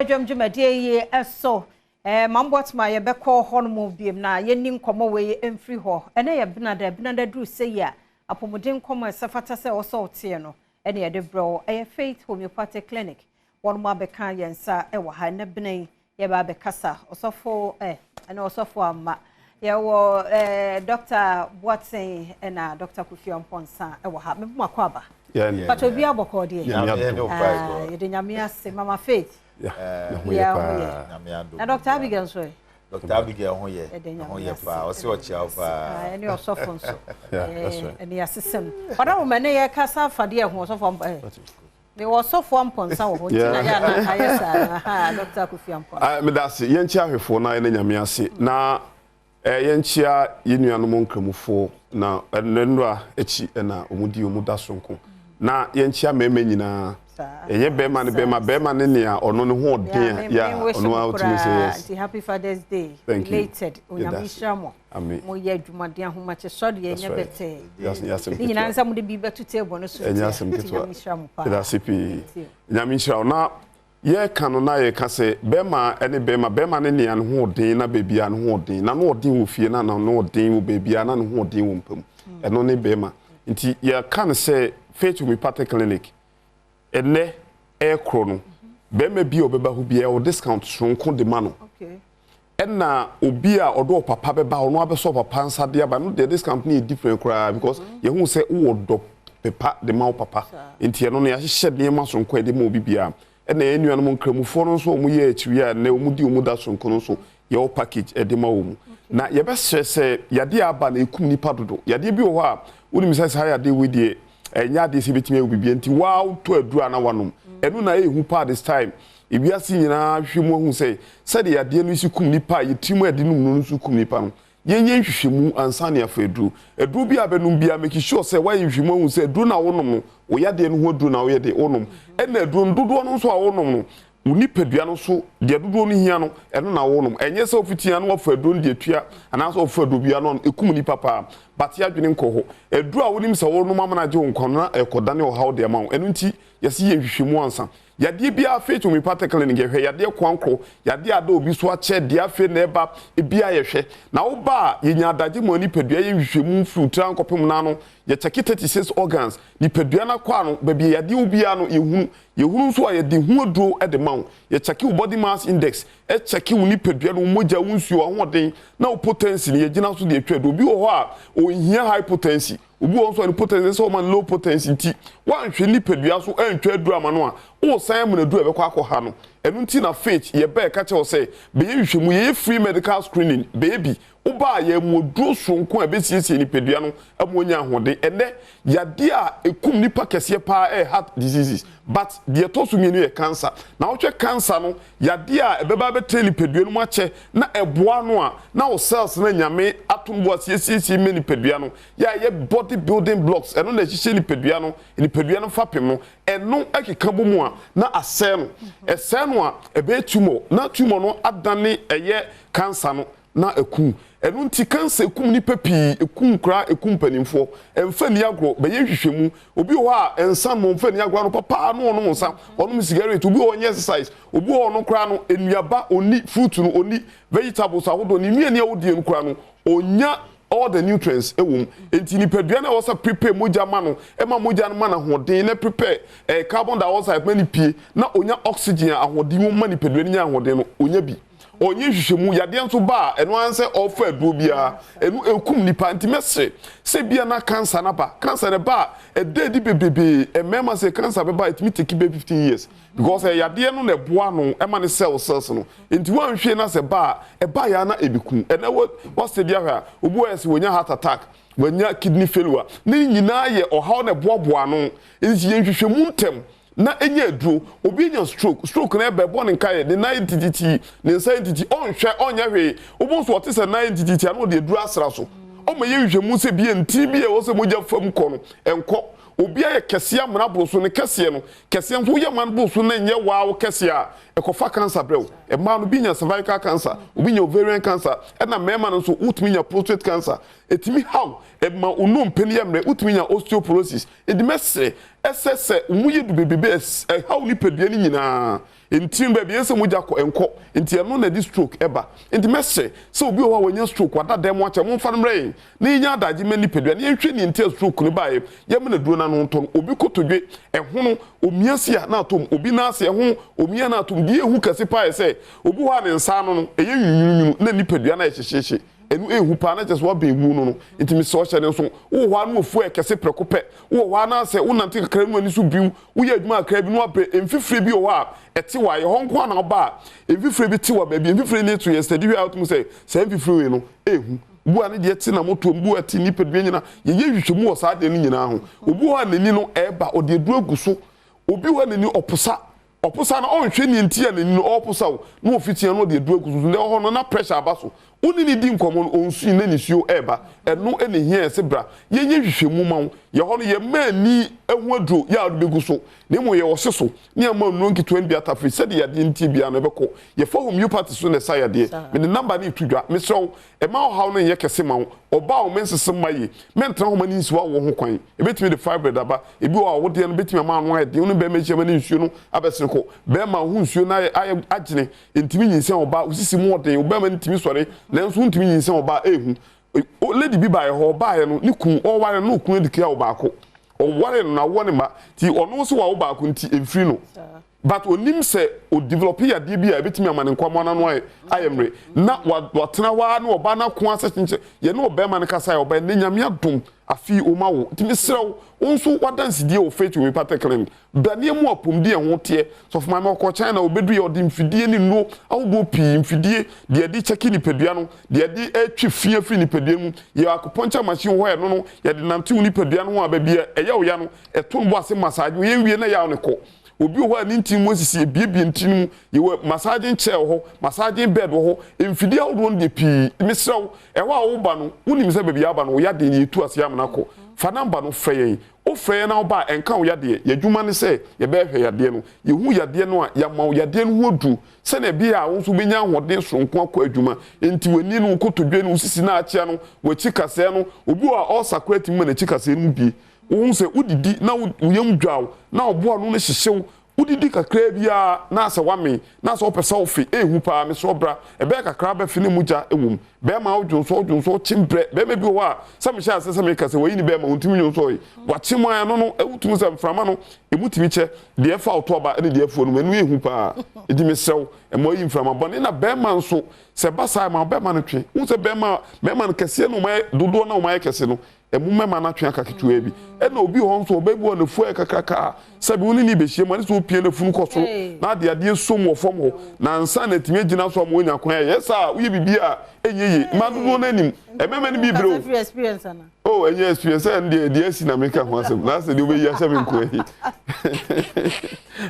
Badwam dwumadie yi so. Mamboatema yɛbɛkɔ hɔnom biom na yɛnni nkɔmmɔ wei mfiri hɔ. Ɛnɛ yɛ Benada, Benada duru sɛ yi a, apɔmuden nkɔmmɔ a ɛsɛ fata sɛ ɔsɛ ɔteɛ no ɛne yɛde brɛ wo. Ɛyɛ Faith Homeopathic Clinic. Wɔn mo abɛka yɛn nsa ɛwɔ ha. Ɛnɛ bena yi yɛba abɛkasa. Ɔsɔfo ɛne ɔsɔfo ama. Yɛwɔ Dr. Boateng ɛna Dr. Kofi Amponsah ɛwɔ ha. Mebɔ mo akɔ aba. Pàtó obi abɔkɔ deɛ. Yɛde Nyame ase. Mama Faith. Yɛ ho yɛ. Na Dr. Abigail nso ɛ? Dr. Abigail ho yɛ. Ho yɛ paa. Ɔsɛ ɔkyia wo paa. Ɛne ɔsɔfo nso. Ɛne asesɛm. Ɔda wo mɛ ne yɛ kasa afadeɛ ho ɔsɔfo mewɔ ɔsɔfo Amponsah wɔ hɔ nti na yɛ ana ayɛ saa. Dr. Kofi Amponsah. Meda ase. Yɛnkyia ahwɛfoɔ na yɛne Nyame ase. Na yɛnkyia yɛn nuanom nkramofoɔ na nnora akyi na wɔn di wɔn da sonko. Na yɛnkyia mmarima nyinaa. Ɛnyɛ bɛrima ne bɛrima, bɛrima ne nea ɔno ne ho ɔden a ya ɔno a wotumi sɛ yes. Nti happy Father's Day. Thank you. Belated. Onyame nhyira mo. Amen. Mo yɛ adwumaden ahomakye sɔre yɛ nyɛ bɛtɛɛ. Yasɛm Ne nyinaa nsa mo de bi bɛto table no so. Ɛnyɛ asɛm ketewa. Nyame nhyira mo paa. Yɛda ase pii. Nyame nhyira wo. Na yɛka no na yɛka sɛ bɛrima ne bɛrima, bɛrima ne nea ne ho ɔden na baabi a ne ho ɔden na ne ɔden wɔ fie na ne ɔden wɔ baabi a na ne ho ɔden wɔ mpam. Ɛno ne bɛrima. Nti yɛka no sɛ Faith Homeopathic Clinic ɛnɛ ɛɛkorɔ no, bɛrima bi a ɔbɛba hɔ biara wɔ discount soronko de ma no. Ɛna obi a ɔde ɔpapa bɛba, ɔno abɛsɔ ɔpapa nsa de aba no deɛ, discount no yɛ different koraa because yɛhu sɛ wowɔ dɔ pepa de ma wo papa. Nti ɛno no yɛahyehyɛ nneɛma soronko a yɛde ma obi biara. Ɛna yɛn nuanom nkramofoɔ no nso a wɔyɛ akyiri a nnɛ wɔn di wɔn da soronko no nso, yɛwɔ package ɛde ma wɔn mu. Na yɛbɛsrɛ sɛ yadeɛ aba na ekum nipa dodo. Yadeɛ bi wɔ hɔ a wonim sɛ saa yadeɛ wei deɛ ɛnyɛ adeɛ sɛ ebɛtumi ayɛ biribi, nti waa wotɔ aduru a na wanom. Ɛno na ɛyɛ hu paa this time. Ewiase nyinaa hwɛ mu ahu sɛ sɛdeɛ yadeɛ no si kum nipa a yɛtiri mu a yɛde num no nso kum nipa no, yɛnyɛ nhwehwɛmu ansa ne afa aduru. Aduru bi a bɛnom biara, make sure sɛ woayɛ nhwehwɛmu ahu sɛ aduru no a wonom no, wo yadeɛ no ho aduru na woyɛ de wonom. Ɛna aduru no dodoɔ no nso a wonom no, wo nipadua no so deɛ dodoɔ no hia no, ɛno na wonom. Ɛnyɛ sɛ wofitia no wafa aduro no deɛ tua anaasɛ wofa aduro biara no ɛkum nipa paa. But yɛadwene nkɔ hɔ. Aduro a wonim sɛ wonom ama no agye wo nkwa no na ɛkɔdane ɔhaw de ama wo. Ɛno nti yɛsi yɛ nhwehwɛmu ansa. Yadeɛ biara, Faith Homeopathic Clinic yɛhwɛ yadeɛ koankorɔ, yadeɛ ada obi so akyɛ, deɛ afei na ɛba ebiara yɛhwɛ. Na woba a yɛnya adagye mu a nipadua yɛ nhwehwɛmu mfiri tiri ankɔpem n'ano. Yɛkyɛke 36 organs. Nipadua no akɔ ano, baabi a yadeɛ wo biara no yɛhunu. Yɛhunu nso a yɛde ho aduro de ma wo. Yɛkyɛke wo body mass index, ɛkyɛke wo nipadua no, wo mogya, wo nsuo, ahoɔden na wo potency no yɛgyina so de atwa aduro. Obi wɔ hɔ a ɔnhia high potency. Obi wɔ nso a ne potency sɛ ɔma no low potency, nti woanhwɛ nipadua so antwa aduro ama no a, wosan ama no aduro a ɛbɛkɔ akɔ ha no. Ɛno nti na Faith yɛbɛɛ ka kyerɛ wo sɛ bɛyɛ nhwehwɛmu, yɛyɛ free medical screening. Bɛyɛ bi woba a yɛmu aduro soronko a ɛbɛsiesie nipadua no ama onya ahoɔden. Ɛnɛ yadeɛ a ɛkum nipa kɛseɛ paa ɛyɛ heart diseases, but deɛ ɛtɔ so mmienu yɛ cancer. Na wohwɛ cancer no, yadeɛ a ɛbɛba bɛtɛ nipadua no mu akyɛ na ɛboa no a na wo cells no Nyame atom bo asiesie ma nipadua no yɛ a yɛ body building blocks, ɛno na ɛhyehyɛ nipadua no, nipadua no fapem no, ɛno ɛkeka bɔ mu a na asɛe no. Ɛsɛe no a ɛbɛyɛ tumor, na tumor no adane ɛyɛ cancer no na ɛkum. Ɛno nti cancer ekum nipa pii, ekum koraa, ekum mpanimfoɔ. Ɛmfa ni agorɔ, bɛyɛ nhwehwɛmu. Obi wɔ hɔ a nsa no ɔmfa ni agorɔ no papa no, ɔnom nsa, ɔnom cigarette. Obi wɔ hɔ ɔnyɛ exercise. Obi wɔ hɔ no koraa no nnuaba onni, fruit no onni, vegetables ahodoɔ ne nnuane a wodie no koraa no onya all the nutrients ɛwɔ mu. Nti nipadua no a ɛwɔ sɛ prepare mogya ma no, ɛma mogya no ma no ahoɔden na prepare carbon dioxide ma ne pie na onya oxygen a ahoɔden wɔ mu ma nipadua no nya ahoɔden no, onya bi. Ɔnyɛ nhwehwɛmu. Yadeɛ nso ba a, ɛno ara sɛ ɔfa aduro biara, ɛno ɛkum nipa. Nti mɛsrɛ sɛ bia na cancer no ba, cancer no ba a ɛda adi bebrebee. Mmarima sɛ cancer bɛba a, ɛtumi take bɛ 15 years because ɛyɛ yadeɛ no na ɛboa no ɛma ne cells no. Nti woanhwɛ na sɛ ba a, ɛba yɛ a na ɛbɛkum. Ɛnɛ wɔ wɔsɛ bi ahwɛ a, obi wɔ yɛ sɛ wɔnya heart attack, wɔnya kidney failure, ne nyinaa yɛ ɔhaw na ɛboaboa no. Nti yɛ nhwehwɛmu ntɛm na ɛnyɛ aduro. Obi anya stroke, stroke na ɛbɛ bɔ ne nkaeɛ, ne nan tititi, ne nsa titi, ɔnhwɛ ɔnyɛ hwee. Wobɔ nso ɔte sɛ nan tititi a na ɔde aduro asra so. Ɔma yɛ nhwehwɛmu sɛ bi ntin bi a ɛwɔ sɛ mogya fam kɔ no ɛnkɔ. Obi ayɛ kɛseɛ amena boro so, ne kɛseɛ no kɛseɛ nso woyɛ man boro so na nyɛ waa wo kɛseɛ a ɛkɔfa cancer brɛ wo. Mmaa no bi nya cervical cancer, obi nya ovarian cancer, ɛna mmarima no nso wotumi nya prostate cancer. Ɛtumi haw ɛma wo nnompe no yɛ mmerɛ, wotumi nya osteoporosis. Ɛdi mɛsrɛ ɛsɛ sɛ mu yɛ du bebrebe ɛhaw nipadua no nyinaa. Ntini no baabi a ɛsɛ sɛ mogya kɔ, ɛnkɔ. Nti ɛno na ɛde stroke ba. Nti mɛsrɛ sɛ obi wɔ hɔ a wanya stroke, wada dan mu akyɛ, momfa no mmrɛ yɛn na yɛnya adagye mma nipadua na yɛnhwɛ nea nti a stroke no baeɛ, yɛmma no aduro no ano ntɔ no. Obi kotodwe, ɛhono, omia si a na atɔ mu, obi nan ase, ɛho, omia na atɔ mu. Deɛ ɛhu kɛse paa yɛ sɛ, obi wɔ hɔ a ne nsa ano no, ɛyɛ nwununwunu na nipadua no ayɛ hyehyeehye. Ɛno ɛhu paa na kyerɛ sɛ woabɛn wuo no no. Nti mesrɛ wo hyɛ no nso. Wowɔ hɔ a na wafu ayɛ kɛse prɛko pɛ. Wowɔ hɔ a na sɛ wonante kakra bi na w'ani so biriw. Woyɛ adwuma kakra bi na woabrɛ. Mfifire bi wɔ hɔ a ɛte wo a, ɛyɛ hɔ nko ara na woba a, mfifire bi te wo a, baabi a mfifire no reto yɛ steady hwɛ a wotumi hu sɛ saa mfifire wei no ɛhu. Bu a ne deɛ te n'amotoam, bu a ɛte nipadua nyinaa. Yɛyɛ nhwehwɛmu wɔ saa adeɛ no nyinaa ho. Obi wɔ hɔ a n'ani no ɛreba, ɔde aduro agu so. Obi wɔ hɔ a n'ani ɔposa. Ɔposa no ɔnhwɛ nea nti a n'ani no ɔreposa o, na ofitia na ɔde aduru agu so. So nea ɛwɔ hɔ no na pressure aba so. Wo ne no di nkɔmmɔ no, ɔnsui na nisuo reba. Ɛno na ehia yɛn sɛ bra yɛnyɛ nhwehwɛmu ma wo. Yɛ hɔ no yɛmma ani ho aduro yɛ a wode bɛgu so, na mmom yɛwɔ hye so na yɛama nnuro nketewa no bi atafere sɛdeɛ yadeɛ no teɛ biara no ɛbɛkɔ. Yɛfa homeopathy so na ɛsa yadeɛ. Mede number no reto dwa. Mesrɛ wo, mma ɔhaw no nyɛ kɛse mma wo. Ɔbaa a wo menses mma yie, mɛntena hɔ ma no nsi w'awoɔ ho kwan. Ɛbɛtumi de fibroid aba. Ebi wɔ hɔ a, awodeɛ no bɛtumi ama ano ayɛ den. Wo ne barima hyia ma ne nsuo no abɛsene kɔ. Barima, wo ho nsuo no ayɛ ayɛ agyene, ɛntumi nyinsɛn ɔbaa. Wo sisi mu ɔden, wo barima no tumi sɔre, nanso wontumi nyinsɛn ɔbaa. Ɛyɛ hu. Lady bi baeɛ hɔ, ɔbaeɛ no, ne kunu, ɔreware no, na okunu adi kan awo baako. Ɔwaree no na awoɔ ne mma. Nti ɔno nso wawo baako nti, ɛmfiri no. But onim sɛ o develop yadeɛ bi a ɛbɛtumi ama ne nkwammoa no ano ayɛ ayɛ mmere na watena hɔ ara ne ɔbaa no ako ara sɛ kyenkyen yɛne ɔbarima no kasaeɛ ɔbaa nnɛ Nyame adom afe yi ɔma wo nti mesrɛ wo wo nso w'adansedie wɔ Faith Homeopathic Clinic bra ne yɛmmu apɔmuden a ɛho teɛ Sɔfo Maame ɔkɔɔ China ɔbɛduiɛ ɔde mfidie ne nnuro ahodoɔ pii mfidie deɛ yɛde kyɛke nipadua no deɛ yɛde twe fi afiri nipadua no mu yɛwɔ acupuncture machine wɔ hɔ a ɛno no yɛde nante wo nipadua no ho a baabi a ɛyɛ wo ya no ɛto no bo ase massage wo yɛnwie na yaw no kɔ Obi wɔ hɔ a ne ntini mu asisi, ebiebie ntini mu. Yɛwɔ massaging chair wɔ hɔ, massaging bed wɔ hɔ, mfidie ahodoɔ no deɛ pii. Mesrɛ wo, ɛhɔ a woba no, wonim sɛ baabi a aba no, wo yadeɛ no yɛtu aseɛ amena akɔ. Fa number no frɛ yɛn. Wofrɛ yɛn na woba a, ɛnka wo yadeɛ. Yɛn adwuma ne sɛ yɛbɛhwɛ yadeɛ no. Yɛhu yadeɛ no a, yɛama wo yadeɛ no ho aduro sɛdeɛ ɛbɛyɛ a wo nso wobɛnya ahoɔden soronko akɔ adwuma. Enti w'ani no, wo kotodwe no, wo sisi no a akyea no, w'akyi kasɛɛ no, obi wɔ hɔ a ulcer koraa tumi ma n'akyi kasɛɛ no mu bue. Wohu sɛ wodidi na wo yam dwa wo, na ɔbo ano no hyehye wo. Wodidi kakraa bi ara na asɛ woamee, na asɛ wopɛ sɛ wofe. Ɛyɛ hu paa. Mesrɛ wo bra. Ɛbɛyɛ kakra bɛfe ne mogya wom. Bɛrima wodwonsɔ, wodwonsɔ, wokyem brɛ. Bɛrima bi wɔ hɔ a, sɛ mehyɛɛ aseɛ sɛ meka sɛ wayi ne bɛrima, ɔntumi nwonsɔe. Wakyem ara, ɛno no, wotumi hu sɛ mframa no, ɛmu tumi kyɛ. Deɛ ɛfa wo to aba ne deɛ afu anom, ɛno yɛ hu paa. Enti mesrɛ wo, mma woyi mframa bɔne. Na bɛrima nso, sɛ ɛba saa a, ma wo bɛrima no twe. Wohu sɛ bɛrima, mmarima no kɛseɛ na wɔayɛ, dodoɔ no a wɔayɛ kɛse no, Ɛmu mmarima no atwe aka ketewaa bi. Ɛna obi wɔ hɔ nso, ɔbaa bi wɔ hɔ a n'afu ayɛ kakraka a, sɛbe wo ne no rebɛhyia mu a, ne sɛ wopia n'afunu kɔ soro na ade adeɛ som wɔ fam hɔ, na ansa na atumi agyina so ama wanya kwan ayɛ. Saa a, woyɛ biribi a ɛnyɛ yie. Mmaa dodoɔ no anim, mmarima no bi brɛ o. Oh, ɛnyɛ experience, sɛ ɛno deɛ, deɛ asi na meka ho asɛm, na asɛ deɛ wobɛyi ahyɛ me nkoa yi.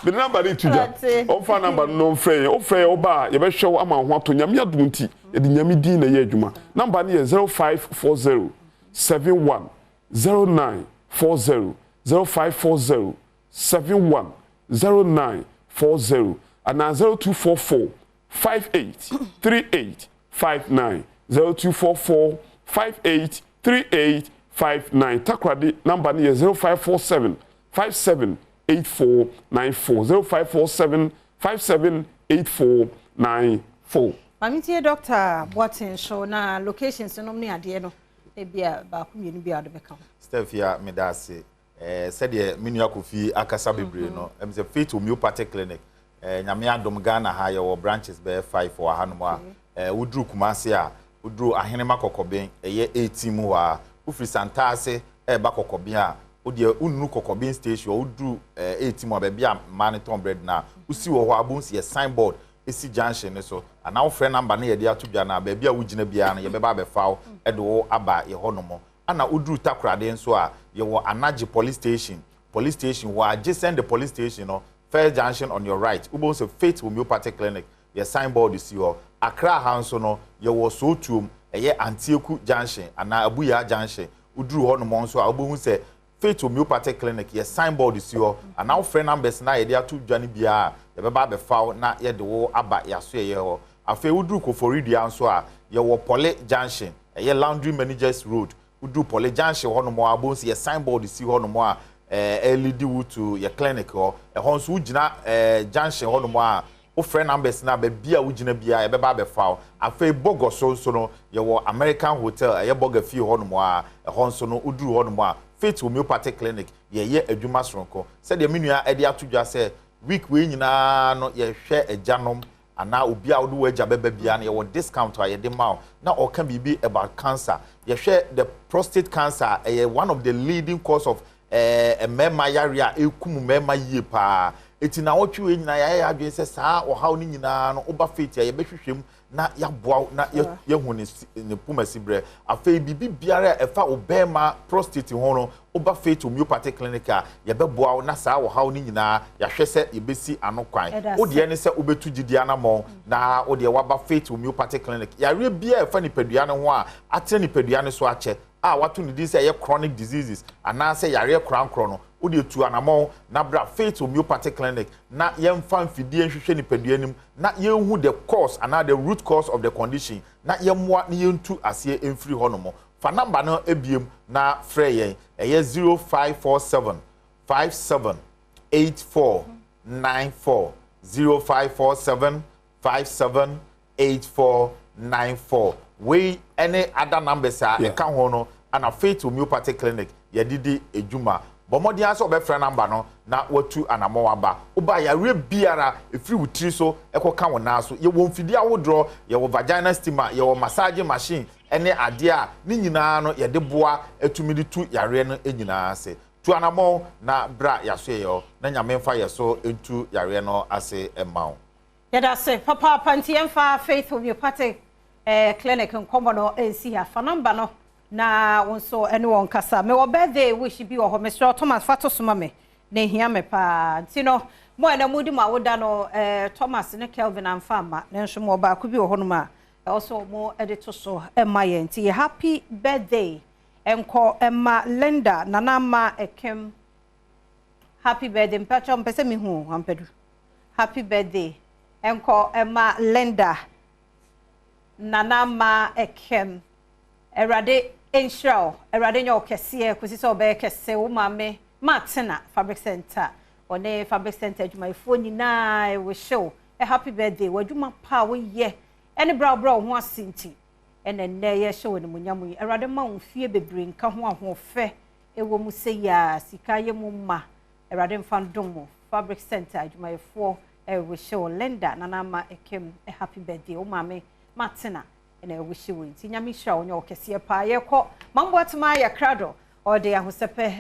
Mede namba no reto dwa. Ɔmfa namba no na ɔmfrɛ yɛn. Wofrɛ yɛn, woba a, yɛbɛhwɛ wo ama wo ho atɔ. Nyame adom nti, Yɛde Nyame din na ɛyɛ adwuma. Number no yɛ 0540 71 09 40, 0540 71 09 40 anaa 0244 58 38 59, 0244 58 38 59. Takoradi number no yɛ 0547 57 84 94, 0547 57 84 94. Maame tie Doctor Boateng so na locations nom ne adeɛ no ebia baako mmienu bi a wode bɛka ho. Steph ya meda ase. Eh, sɛdeɛ me nua Kofi akasa bebree no, ɛm sɛ Faith Homeopathic Clinic, eh, Nyame adom Ghana ha yɛwɔ branches bɛyɛ 5 wɔ hanom a, eh, woduru Kumasi a, woduru Ahenema Kɔkɔben, ɛyɛ 18 mu hɔ a, wofiri Santase ɛreba Kɔkɔben a, wodeɛ wonnuru Kɔkɔben station hɔ, woduru eh, 18 mu a, baabi a mmaa no tɔn bread no a, wosi wɔ hɔ a, wobɛhu sɛ yɛ signboard si junction no so anaa wofrɛ number no yɛde ato dwa no a, baabi a wogyina biara no yɛbɛba abɛfa wo de wo aba yɛ hɔnom. Ana woduru Takoradi nso a, yɛwɔ Anagye Police Station, Police Station hɔ adjacent the police station no, first junction on your right, wobɛhu sɛ Faith Homeopathic Clinic, yɛ sign board si hɔ. Accra ha nso no, yɛwɔ Sootuom, ɛyɛ Antieku junction anaa Abuyaa junction, woduru hɔnom nso a, wobɛhu sɛ Faith Homeopathic Clinic, yɛ sign board si hɔ, anaa wofrɛ numbers no a yɛde ato dwa no biara a, yɛbɛba abɛfa wo na yɛde wo aba yɛn asoɛeɛ hɔ. Afei woduru Koforidua nso a, yɛwɔ Pɔle Junction, ɛyɛ Laundry Managers Road. Woduru Pɔle Junction hɔnom a, wobɛhu sɛ yɛ sign board si hɔnom a, Ɛlead wo to yɛ clinic hɔ. Ɛhɔ nso wogyina junction hɔnom a, wofrɛ numbers no a, baabi a wogyina biara yɛbɛba abɛfa wo. Afei Bɔgɔ so nso no, yɛwɔ American Hotel, ɛyɛ Bɔga fie hɔnom a, ɛhɔ nso no woduru hɔnom a, Faith Homeopathic Clinic yɛyɛ adwuma soronko. Sɛdeɛ me nua de ato dwa sɛ week wei nyinaa no yɛhwɛ agyanom anaa obi a wode w'agya bɛba biara no, yɛwɔ discount a yɛde ma wo. Na ɔka biribi about cancer. Yɛhwɛ the prostate cancer a, ɛyɛ one of the leading cause of mmarima yareɛ a ɛkum mmarima yie paa. Eti na wɔtwe wei nyinaa, yɛayɛ yɛ adwene sɛ saa ɔhaw no nyinaa no, woba Faith a, yɛbɛhwehwɛ mu na yɛaboa wo na yɛhu ne pomasi berɛ. Afei biribi biara a ɛfa wo bɛrima prostate ho no, woba Faith Homeopathic Clinic a, yɛbɛboa wo na saa ɔhaw no nyinaa yɛahwɛ sɛ yɛbɛsi ano kwan. Wodeɛ ne sɛ wobɛtu gyidi anammɔn na wodeɛ waba Faith Homeopathic Clinic. Yareɛ biara a ɛfa nipadua no ho a atena nipadua no so akyɛ a wato ne din sɛ ɛyɛ chronic diseases anaasɛ yareɛ korankorɔ no, wode tu anammɔn na bra Faith Homeopathic Clinic na yɛmfa mfidie nhwehwɛ nipadua no mu na yɛnhu the cause anaa the root cause of the condition na yɛmmoa na yɛntu aseɛ mfiri hɔnom. Fa number no ebiem na frɛ yɛn, ɛyɛ 0547 57 84 94, 0547 57 84 94. Wei ne other numbers a ɛka ho no ana Faith Homeopathic Clinic yɛde di edwuma. Bɔ mmɔden ara sɛ wɔbɛfrɛ number no na watu anammɔn aba. Woba yareɛ biara ɛfiri wo tiri so ɛkɔka wo nan so, yɛwɔ mfidie ahodoɔ, yɛwɔ vagina steamer, yɛwɔ massaging machine ne adeɛ a ne nyinaa no yɛde boa atumi de tu yareɛ no nyinaa ase. Tu anammɔn na bra yɛasoɛyɛ hɔ na Nyame mfa yɛ so ntu yareɛ no ase mma wo. Yɛda ase papaapa. Nti yɛmfa Faith Homeopathic Clinic nkɔmmɔ no nsi ha. Fa number no na wo nso ne wɔn kasa. Mewɔ birthday wish bi wɔ hɔ, mesrɛ Thomas fa to so ma me na ehia me paa. Nti no mo a na mudi mo awoda no, Thomas ne Kelvin amfa amma, nanso mo ɔbaako bi wɔ hɔnom a ɛwɔ sɛ wɔn de to so ma yɛn. Nti yɛ happy birthday nkɔ ɛma Linda Nana Ama Ekem. Happy birthday. Mpatwa mpɛ sɛ mehu ampadu. Happy birthday nkɔ ɛma Linda Nana Ama Ekem. Awurade nhyira wo, Awurade nyɛ wo kɛseɛ kòsi sɛ ɔbɛyɛ kɛse. Wo maame Martina Fabric Center, ɔne Fabric Center adwumayɛfoɔ nyinaa ɛwɔhyɛ wo happy birthday. W'adwuma pa a woyɛ ɛne bra wo ho ase nti ɛna nnɛ yɛhyɛ wɔ animuonyam yi. Awurade ma wo fie bebree nka ho, ahoɔfɛ ɛwɔ mu sɛ yi a sika yɛ mu ma. Awurade mfa ndom mo. Fabric Center adwumayɛfoɔ ɛwɔhyɛ wo Linda Nana Ama Ekem happy birthday. Wo maame Martina ɛna ɛwɔhyɛ wo. Nti Nyame hyira wo, nyɛ wo kɛseɛ paa. Yɛkɔ Mamboatema yɛ krado, ɔde ahosɛpɛ.